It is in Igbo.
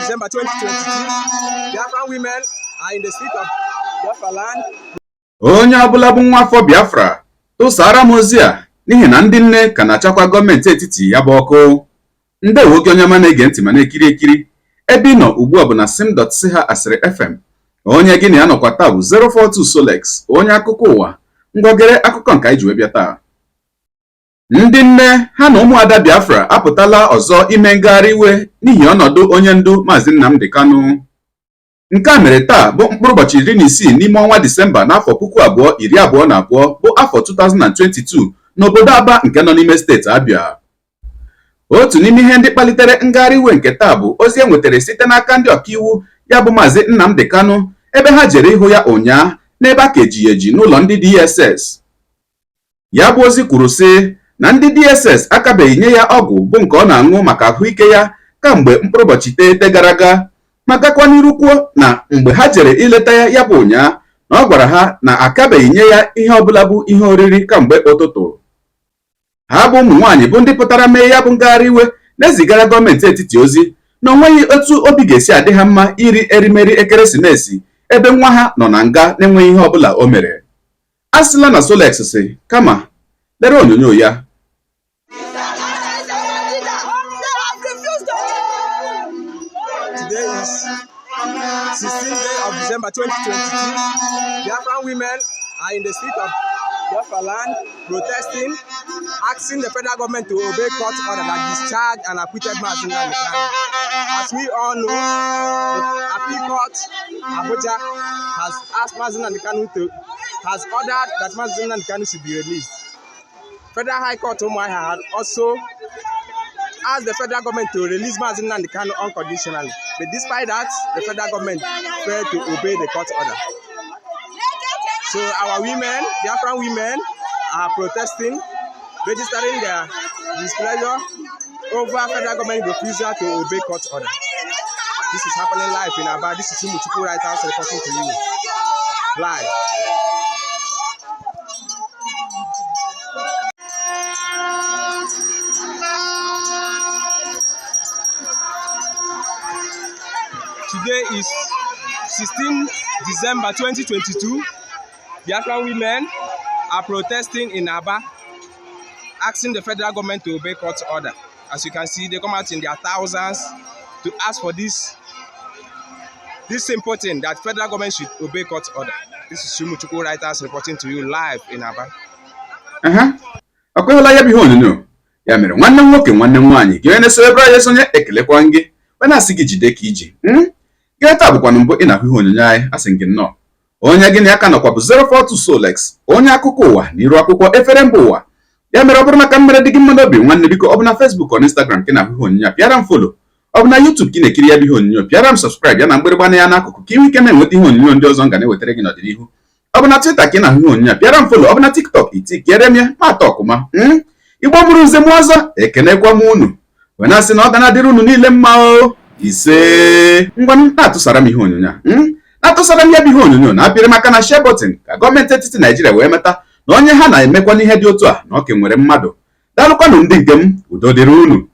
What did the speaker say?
December 2022. Biafran women are in the street of Biafra land. Onye ọbụla bụ nwa afọ Biafra, tụsara m ozi a, n'ihi na ndị nne ka na-achakwa gọọmenti etiti ya bụ ọkụ. Ndewo gị, onye ọma na-ege ntị ma na-ekiri ekiri. Ebe ị nọ ugbu a bụ na sim.si ha asịrị FM. Onye gị na ya nọkwa taa bụ 042 Solex, onye akụkọ ụwa. Ngwagere akụkọ nke anyị ji wee bịa taa. Ndị nne ha na ụmụada Biafra apụtala ọzọ ime ngagharị iwe n'ihi ọnọdụ onye ndu Maazị Nnamdi Kanu. Nke a mere taa bụ mkpụrụ ụbọchị 16 n'ime ọnwa Disemba n'afọ 2022, bụ afọ 2022, n'obodo Aba nke nọ n'ime steeti Abịa. Otu n'ime ihe ndị kpalitere ngagharị iwe nke taa bụ ozi e nwetara site n'aka ndị ọkaiwu ya bụ Maazị Nnamdi Kanu, ebe ha jere ịhụ ya ụnyaa n'ebe a ka eji ya eji n'ụlọ ndị DSS. Ya bụ ozi kwuru sị na ndị DSS akabeghị nye ya ọgwụ bụ nke ọ na-aṅụ maka ahụike ya kamgbe mkpụrụ ụbọchị 9 gara aga, ma gakwa n'iru kwuo na mgbe ha jere ileta ya ya bụ ụnyaa, na ọ gwara ha na akabeghị nye ya ihe ọbụla bụ ihe oriri kamgbe ụtụtụ. Ha bụ ụmụ nwaanyị bụ ndị pụtara mee ya bụ ngagharị iwe na-ezigara gọọmenti etiti ozi na onweghị otu obi ga-esi adị ha mma iri erimeri ekeresimesi ebe nwa ha nọ na nga na-enweghị ihe ọbụla o mere. A sịla na Solex si kama lere onyonyo ya. They have refused to. Today is 16th day of December 2022. Biafran women are in the street of Biafra land protesting, asking the federal government to obey court order that discharged and acquitted Mazi Nnamdi Kanu. As we all know, the appeal court, Abuja, has asked Mazi Nnamdi Kanu to, has ordered that Mazi Nnamdi Kanu should be released. Federal High Court Umuahia had also asked the federal government to release Mazi Nnamdi Kanu unconditionally. But despite that, the federal government failed to obey the court order. So our women, Biafran women, are protesting, registering their displeasure over federal government refusal to obey court order. This is happening live in Aba. This is Umuchukwu Writers reporting to you live. Today is 16 December 2022. Biafran women are protesting in Aba, asking the federal government to obey court order. As you can see, they come out in their thousands to ask for this simple thing, that federal government should obey court order. This is Umuchukwu Writers reporting to you live in Aba. Ehe, ọ kweghịla ya bụ ihe onyonyo. Ya mere, nwanne m nwoke, nwanne m nwaanyị, gị onye na-esorebara ya esonye, ekelekwa gị wee na-asị gị jide ka iji. Gị taa bụkwanụ mbụ ị na-ahụ ihe onyonyo anyị, asị gị nnọọ. Onye gị na ya ka nọkwa bụ 042 Solex, onye akụkọ ụwa na iru akwụkwọ efere mba ụwa. Ya mere, ọ bụrụ na ka m mere dị gị mma n'obi, nwanne, biko, ọ bụ na Facebook ọ na Instagram ka ị na-ahụ ihe onyonyo a, pịara m follow. Ọ bụ na YouTube ka ị na-ekiri ya bụ ihe onyonyo, pịara m subscribe ya na mgbịrịgba ya n'akụkụ, ka ị nwee ike na-enweta ihe onyonyo ndị ọzọ m ga na-ewetara gị n'ọdịnihu. Ọ bụ na Twitter ka ị na-ahụ ihe onyonyo a, pịara m follow. Ọ bụ na TikTok, itikiere m ya ma atọ ọkụma. Igbo mụrụ nze m ọzọ, ekenekwa m unu wee na-asị na ọ ga na-adịrị unu niile mma o. Ise. Ngwanụ, na-atụsara m ihe onyonyo a, na-atụsara m ya bụ ihe onyonyo, na-apịrị maka na share button, ka gọọmenti etiti Naijiria wee meta na onye ha na-emekwa n'ihe dị otu a na ọ ke nwere mmadụ. Daalụkwanụ, ndị nke m. Udo dịrị unu.